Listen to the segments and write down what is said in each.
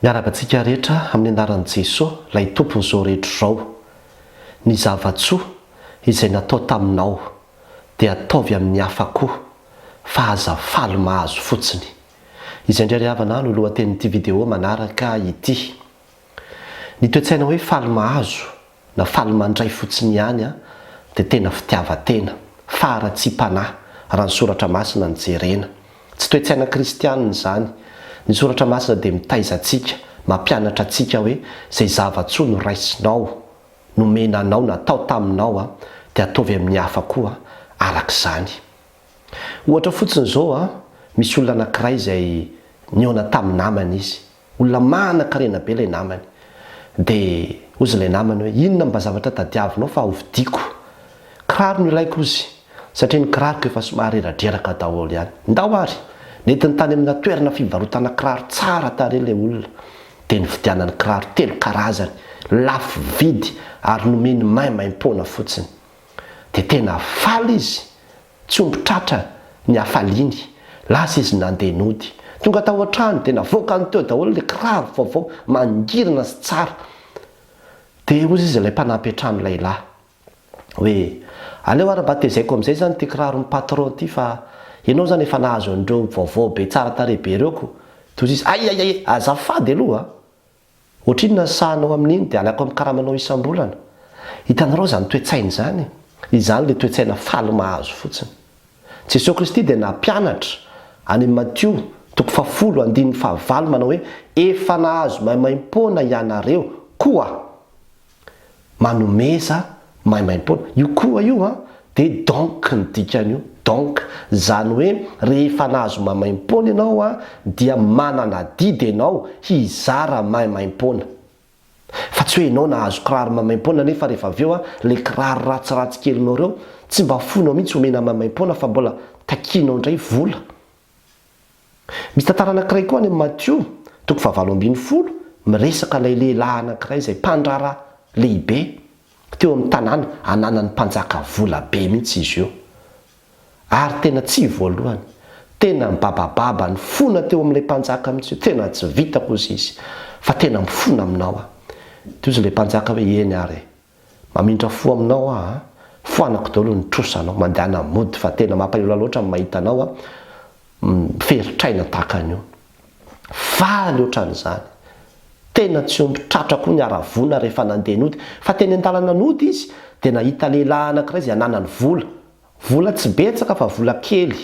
Miarahaba antsika rehetra amin'ny anaran'i Jesoa, ilay Tompon'izao rehetra izao. Ny zava-tsoa izay natao taminao dia ataovy amin'ny hafa koa fa aza faly mahazo fotsiny. Izay indray ry havana no lohatenin'ity video manaraka ity. Ny toe-tsaina hoe faly mahazo na faly mandray fotsiny ihany dia tena fitiavan-tena, faharatsiam-panahy raha ny soratra masina no jerena. Tsy toe-tsaina kristianina izany. Ny soratra masina dia mitaiza antsika, mampianatra antsika hoe izay zava-tsoa noraisinao, nomena anao, natao taminao dia ataovy amin'ny hafa koa araka izany. Ohatra fotsiny izao, misy olona anankiray izay nihaona tamin'ny namany izy. Olona manan-karena be ilay namany. Dia hozy ilay namany hoe, Inona mba zavatra tadiavinao fa hovidiako? Kiraro no ilaiko hozy, satria ny kiraroko efa somary reradreraka daholo ihany. Ndao ary! Nentiny tany amina toerana fivarotana kiraro tsara tarehy ilay olona. Dia nividianany kiraro telo karazany, lafo vidy ary nomeny maimaimpoana fotsiny. Dia tena faly izy Tsy omby tratra ny hafaliany. Lasa izy nandeha nody. Tonga tao an-trano dia navoakany teo daholo ilay kiraro vaovao mangirana sy tsara. Dia hozy izy ilay mpanampy an-trano lahilahy hoe, Aleo ary mba tezaiko amin'izay izany ity kiraron'ny patron ity fa ianao izany efa nahazo an'ireo vaovao be tsara tarehy be ireo ko. Dia hozy izy, Ay ay ay, azafady aloha a! Ohatrinona ny sahanao amin'iny dia alaiko amin'ny karamanao isam-bolana. Hitanareo izany toe-tsaina izany? Izany ilay toe-tsaina faly mahazo fotsiny. Jesoa Kristy dia nampianatra any amin'ny Matio toko fahafolo andininy fahavalo manao hoe efa nahazo maimaimpoana ianareo koa Manomeza maimaimpoana. Io koa io an, dia donc ny dikan'io, donc. Izany hoe rehefa nahazo maimaimpoana ianao an, dia manana adidy ianao hizara maimaimpoana. Fa tsy hoe ianao nahazo kiraro maimaimpoana nefa rehefa avy eo an, ilay kiraro ratsiratsy kelinao ireo, tsy mba foinao mihitsy omena maimaimpoana fa mbola takianao indray vola. Misy tantara anankiray koa any amin'ny Matio, toko fahavalo ambin'ny folo, miresaka ilay lehilahy anankiray izay mpandraharaha lehibe teo amin'ny tanàna ananan'ny mpanjaka vola be mihitsy izy io. Ary tena tsy voalohany, tena nibabababa nifona teo amin'ilay mpanjaka mihitsy hoe tena tsy vitako hozy izy fa tena mifona aminao aho. Dia hozy ilay mpanjaka hoe eny ary e. Mamindra fo aminao aho a! Foanako daholo ny trosanao, mandehana mody fa tena mampalahelo loatra ny mahita anao a! Miferitraina tahaka an'io. Faly ohatran'izany. Tena tsy omby tratra koa ny haravoana rehefa nandeha nody. Fa teny an-dalana nody izy dia nahita lehilahy anankiray izay ananany vola. Vola tsy betsaka fa vola kely.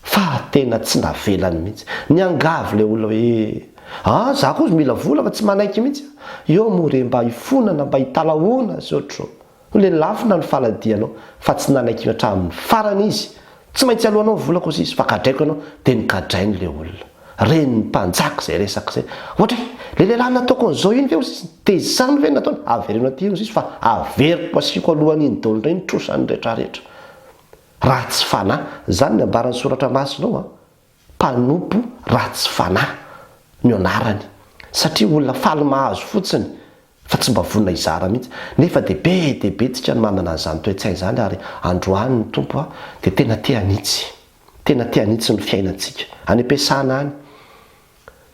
Fa tena tsy navelany mihitsy. Niangavy ilay olona hoe, Ah, za koa mila vola fa tsy manaiky mihitsy aho. Eo moa re mba hifonana, mba hitalahoana sy ohatr'izao. Hoy ilay lafina ny faladianao fa tsy nanaiky hatramin'ny farany izy. Tsy maintsy aloanao ny volako hozy izy fa gadraiko ianao. Dia nogadrainy ilay olona. Ren'ny mpanjaka izay resaka izay. Ohatra hoe, ilay lehilahy nataoko an'izao iny ve hozy izy, dia izany ve no nataony? Avereno aty hozy izy fa averiko asiako alohan'iny daholo indray ny trosany rehetrarehetra. Ratsy fanahy. Izany ny ambaran'ny Soratra Masina ao an. Mpanompo ratsy fanahy no anarany. Satria olona faly mahazo fotsiny fa tsy mba vonona hizara mihitsy. Nefa dia be dia be tsika no manana an'izany toe-tsaina izany ary androany ny Tompo an dia tena te hanitsy. Tena te hanitsy ny fiainantsika. Any am-piasana any,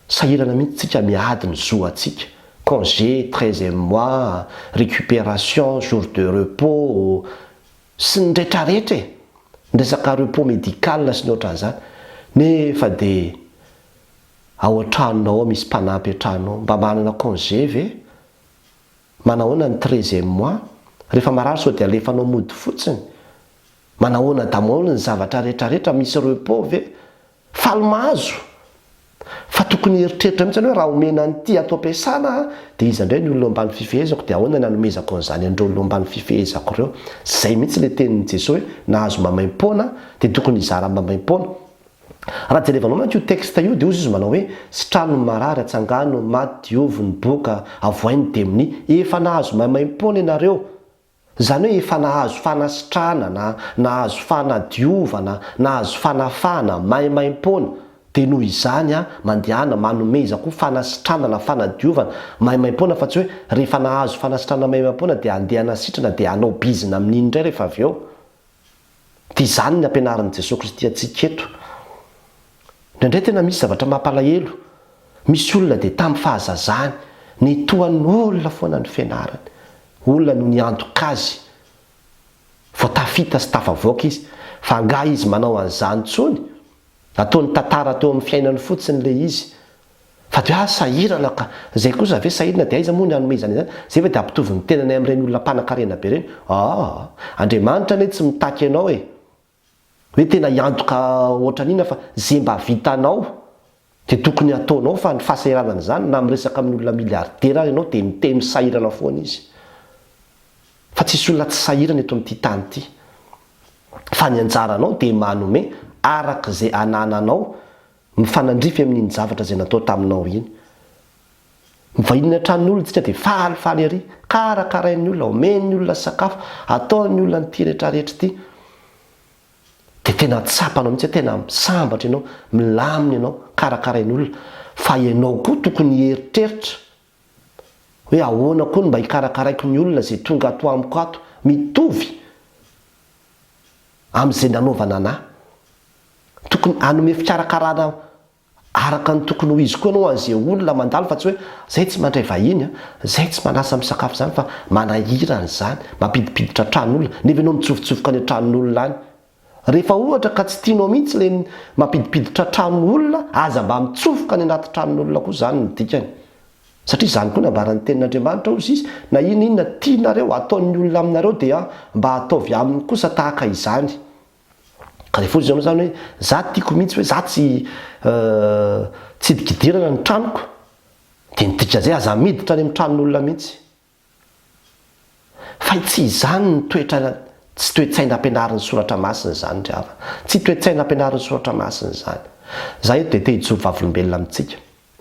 sahirana mihitsy tsika miady ny zo antsika. Congé, treizième mois, récupération, jour de repos, sy ny retraretra e! Ny resaka repos médical sy ny ohatran'izany, nefa dia ao an-tranonao ao misy mpanampy an-trano ao, mba manana congé ve? Manahoana ny treizième mois? Rehefa marary sao dia alefanao mody fotsiny? Manahoana daholo ny zavatra retraretra, misy repos ve? Faly mahazo! Fa tokony hieritreritra mihitsy ianao hoe raha omena an'ity ato am-piasana aho dia iza indray ny olona eo ambany fifehezako dia ahoana ny hanomezako an'izany an'ireo olona eo ambany fifehezako ireo. Izay mihitsy ilay tenin'i Jesoa hoe nahazo maimaimpoana dia tokony hizara maimaimpoana. Raha jerevanao manko io texte io dia hozy izy manao hoe sitrano ny marary, atsangano ny maty, diovy ny boka, avohay ny demonia. Efa nahazo maimaimpoana ianareo. Izany hoe efa nahazo fanasitranana, nahazo fanadiovana, nahazo fanafahana maimaimpoana, dia noho izany mandehana manomeza koa fanasitranana, fanadiovana maimaimpoana fa tsy hoe rehefa nahazo fanasitranana maimaimpoana dia handeha hanasitrana dia hanao bizina amin'iny indray rehefa avy eo. Dia izany ny ampianarin'i Jesoa Kristy antsika eto. Indraindray tena misy zavatra mampalahelo. Misy olona dia tamin'ny fahazazany, nitohan'ny olona foana ny fianarany. Olona no niantoka azy vao tafita sy tafavoaka izy. Fa angaha izy manao an'izany intsony? Ataony tantara teo amin'ny fiainany fotsiny ilay izy. Fa dia ah sahirana ka! Izay kosa ve sahirana dia aiza moa ny hanomezana izany? Izay ve dia hampitovy ny tenanay amin'ireny olona mpanankarena be ireny? Aa! Andriamanitra anie tsy mitaky anao e! Hoe tena hiantoka ohatran'inona fa ze mba vitanao dia tokony hataonao fa ny fahasahiranana izany na miresaka amin'ny olona milliardaire ary ianao dia miteny sahirana foana izy. Fa tsisy olona tsy sahirana eto amin'ity tany ity. Fa ny anjaranao dia manome araka izay anananao mifanandrify amin'iny zavatra izay natao taminao iny. Mivahiny any an-tranon'olona isika dia falifaly ery, karakarain'ny olona, omen'ny olona sakafo, ataon'ny olona an'ity rehetrarehetra ity. Dia tena tsapanao mihitsy hoe tena sambatra ianao, milamina ianao, karakarain'olona. Fa ianao koa tokony hieritreritra hoe ahoana koa no mba hikarakaraiko ny olona izay tonga ato amiko ato, mitovy amin'izay nanaovana anà. Tokony hanome fikarakarana araka ny tokony ho izy koa ianao an'izay olona mandalo fa tsy hoe zay tsy mandray vahiny a, zay tsy manasa misakafo izany fa manahirana izany, mampidipiditra tran'olona nefa ianao mitsofotsofoka any an-tranon'olona any. Rehefa ohatra ka tsy tianao mihitsy ilay mampidipiditra tran'olona, aza mba mitsofoka any anaty tranon'olona koa izany no dikany. Satria izany koa nambaran'ny tenin'Andriamanitra hozy izy, na inona inona tianareo ataon'ny olona aminareo dia mba ataovy aminy kosa tahaka izany. Ka rehefa hozy ianao izany hoe za tiako mihitsy hoe za tsy tsy hidikidirana ny tranoko dia ny dikan'izay aza miditra any amin'ny tranon'olona mihitsy. Fa tsy izany ny toetra tsy toe-tsaina ampianarin'ny soratra masina izany ry havana. Tsy toe-tsaina ampianarin'ny soratra masina izany. Za eto dia te hijoro vavolombelona amintsika.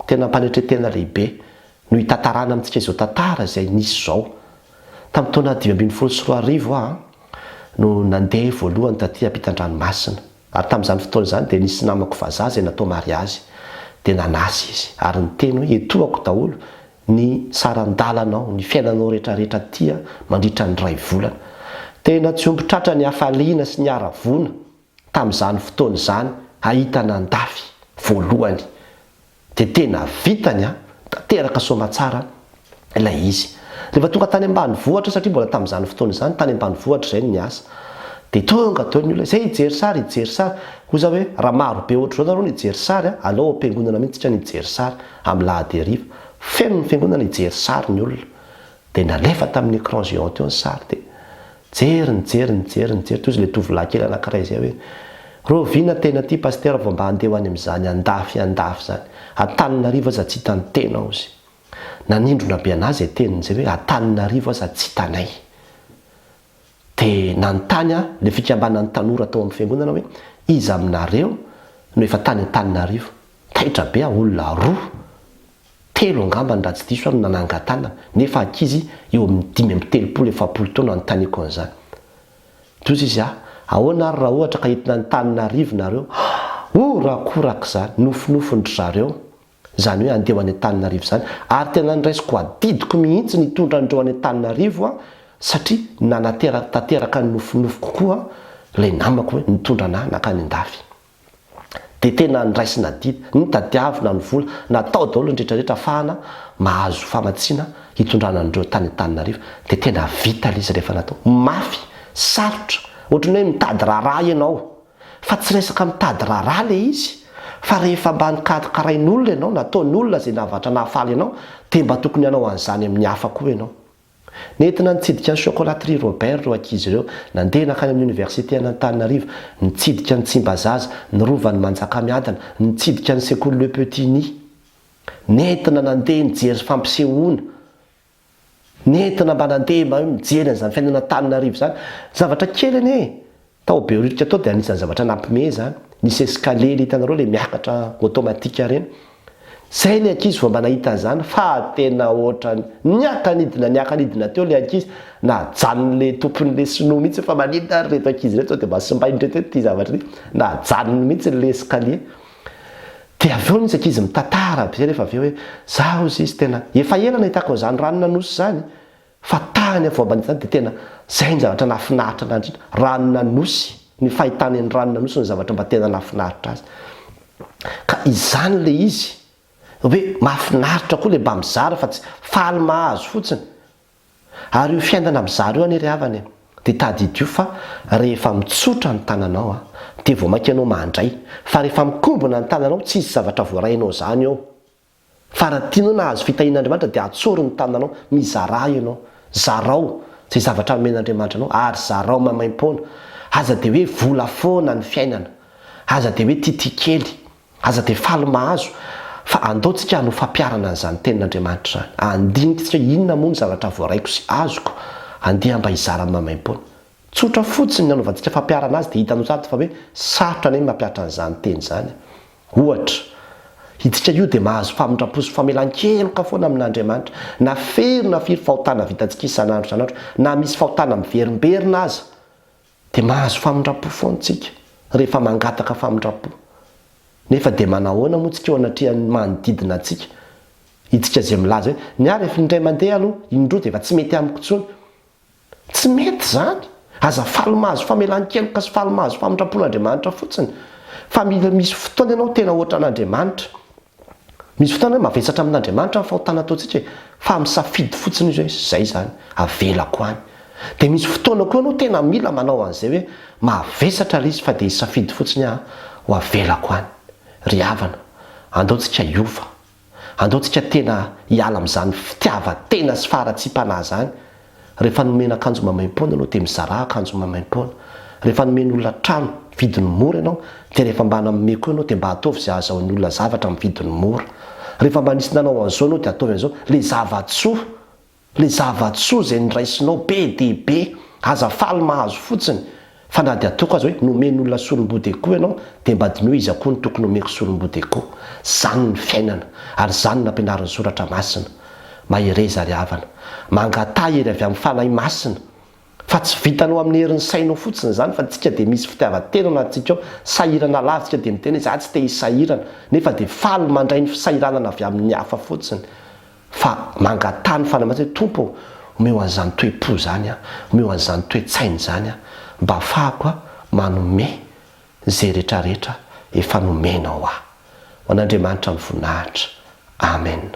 Tena am-panetren-tena lehibe no hitantarana amintsika izao tantara izay nisy izao. Tamin'ny taona 2015 aho no nandeha voalohany taty ampitan-dranomasina. Ary tamin'izany fotoana izany dia nisy namako vazaha izay natao mariazy. Dia nanasa izy ary niteny hoe etohako daholo ny saran-dalanao, ny fiainanao rehetrarehetra aty mandritra ny iray volana. Tena tsy omby tratra ny hafaliana sy ny haravoana tamin'izany fotoana izany hahitana an-dafy voalohany dia tena vitany an, tanteraka soamatsara ilay izy. Rehefa tonga tany ambanivohitra satria mbola tamin'izany fotoana izany tany ambanivohitra izay no niasa dia tonga teo ny olona izay hijery sary hijery sary, hoy za hoe raha maro be ohatr'izao nareo no hijery sary an, aleo ao am-piangonana mihitsy tsika no hijery sary amin'ny lahady hariva. Feno ny fiangonana hijery sary ny olona. Dia nalefa tamin'ny écran géant teo ny sary dia jery nijery nijery nijery toy izy ilay tovolahy kely anankiray izay hoe Rahoviana tena ity Pasitera vao mba handeha ho any amin'izany andafy andafy izany? Antananarivo aza tsy hitan'ny tena hozy. Nanindrona be an'ahy izay teniny izay hoe Antananarivo aza tsy hitanay. Dia nanontany aho ilay fikambanan'ny tanora tao amin'ny fiangonana hoe iza aminareo no efa tany Antananarivo? Taitra be aho, olona roa. Telo angambany raha tsy diso aho no nanangan-tanana, nefa ankizy eo amin'ny 35, 40 taona anontaniako an'izany. Tojo izy ah, ahoana ary raha ohatra ka entina Antananarivo nareo? Horakoraka izany, nofinofin-dry zareo izany hoe handeha ho any Antananarivo izany, ary tena noraisiko adidiko mihitsy ny hitondra an'ireo any Antananarivo aho, satria nanatanteraka ny nofinofiko koa ilay namako hoe nitondra an'ahy nankany an-dafy. Dia tena niraisina adidy, nitadiavina ny vola, natao daholo ny rehetra rehetra afahana mahazo famatsiana hitondrana an'ireo tany Antananarivo. Dia tena vita ilay izy rehefa natao. Mafy, sarotra, ohatran'ny hoe mitady raharaha ianao. Fa tsy resaka mitady raharaha ilay izy, fa rehefa mba nokarakarain'olona ianao, nataon'olona izay navatra nahafaly anao, dia mba tokony hanao an'izany amin'ny hafa koa ianao. Nentina nitsidika ny Chocolaterie Robert ireo ankizy ireo, nandeha nankany amin'ny Oniversite an'Antananarivo, nitsidika ny Tsimbazaza, ny Rovan'i Manjakamiadana, nitsidika ny sekoly Le Petit Nid. Nentina nandeha nijery fampisehoana, nentina mba nandeha mba hoe mijery an'izany fiainan'Antananarivo izany. Zavatra kely anie e! Tao Behoririka tao dia anisan'ny zavatra nampime izany. Nisy escalier le hitanareo le miakatra automatique ireny. Zay le ankizy vao mba nahita an'izany fa tena ohatran'ny niaka-nidina niaka-nidina teo le ankizy, najanon'le tompon'le sinoa mihitsy fa maninona ary ireto ankizy ireto sao dia mba simbain'ireto eto ity zavatra ity, najanony mihitsy le escalier. Dia avy eo nisy ankizy mitantara be rehefa avy eo hoe za hozy izy tena efa ela nahitako an'izany ranon'Anosy izany Fa tany afovoan-bandy tany dia tena zay ny zavatra nahafinaritra anah indrindra, ranon'Anosy, ny fahitany ny ranon'Anosy no zavatra mba tena nahafinaritra azy. Ka izany le izy, Hoe mahafinaritra koa ilay mba mizara fa tsy faly mahazo fotsiny. Ary io fiainana mizara io anie ry havana e, dia tadidio fa rehefa mitsotra ny tananao an, dia vao mainka ianao mandray, fa rehefa mikombona ny tananao tsisy zavatra voarainao izany eo. Fa raha tianao ny hahazo fitahian'Andriamanitra dia atsory ny tananao, mizarà ianao, zarao izay zavatra nomen'Andriamanitra anao ary zarao maimaimpoana. Aza dia hoe vola foana ny fiainana, aza dia hoe tiatia kely, aza dia faly mahazo, fa andao tsika hanao fampiharana an'izany tenin'Andriamanitra izany. Handinika tsika hoe inona moa ny zavatra voaraiko sy azoko, andeha mba hizara maimaimpoana. Tsotra fotsiny ny hanaovantsika fampiharana azy dia hitanao sady fa hoe sarotra anie ny mampihatra an'izany teny izany e. Ohatra, itsika io dia mahazo famindram-po sy famelan-keloka foana amin'Andriamanitra, na firy na firy fahotana vitantsika isan'andro isan'andro, na misy fahotana miverimberina aza, dia mahazo famindram-po foana tsika rehefa mangataka famindram-po. Nefa dia manahoana moa tsika eo anatrehan'ny manodidina antsika? Itsika izay milaza hoe, ny ahy rehefa indray mandeha aloha, indroa dia efa tsy mety amiko intsony. Tsy mety izany! Aza faly mahazo famelan-keloka sy faly mahazo famindram-pon'Andriamanitra fotsiny, fa mila misy fotoana ianao tena hoatran'Andriamanitra. Misy fotoana hoe mavesatra amin'Andriamanitra ny fahotana ataontsika e, fa misafidy fotsiny izy hoe izay izany, avelako any. Dia misy fotoana koa ianao tena mila manao an'izay hoe mavesatra ilay izy fa dia hisafidy fotsiny aho ho avelako any. Ry havana, andao tsika hiova. Andao tsika tena hiala amin'izany fitiavan-tena sy faharatsiam-panahy izany. Rehefa nomena akanjo maimaimpoana ianao dia mizarà akanjo maimaimpoana. Rehefa nomen'olona trano vidiny mora ianao dia rehefa mba nanome koa ianao dia mba ataovy izay ahazahoan'ny olona zavatra amin'ny vidiny mora. Rehefa mba nisy nanao an'izao ianao dia ataovy an'izao. Ilay zava-tsoa. Le zava-tsoa izay noraisinao be dia be, aza faly mahazo fotsiny, fa na dia ataoko aza hoe nomen'olona solombody akoho ianao dia mba diniho iza koa no tokony omeko solombody akoho. Zany ny fiainana, ary zany no nampianarin'ny soratra masina. Mahereza ry havana. Mangataha hery avy amin'ny Fanahy Masina. Fa tsy vitanao amin'ny herin'ny sainao fotsiny izany fa tsika dia misy fitiavan-tena ao anatintsika ao, sahirana lavitsika dia miteny hoe za tsy te hisahirana, nefa dia faly mandray ny fisahiranana avy amin'ny hafa fotsiny. Fa mangataha ny Fanahy Masina hoe, Tompo ô, omeo an'izany toe-po izany aho, omeo an'izany toe-tsaina izany aho, mba hahafahako manome izay rehetrarehetra efa nomenao ahy. Ho an'Andriamanitra ny voninahitra. Amen.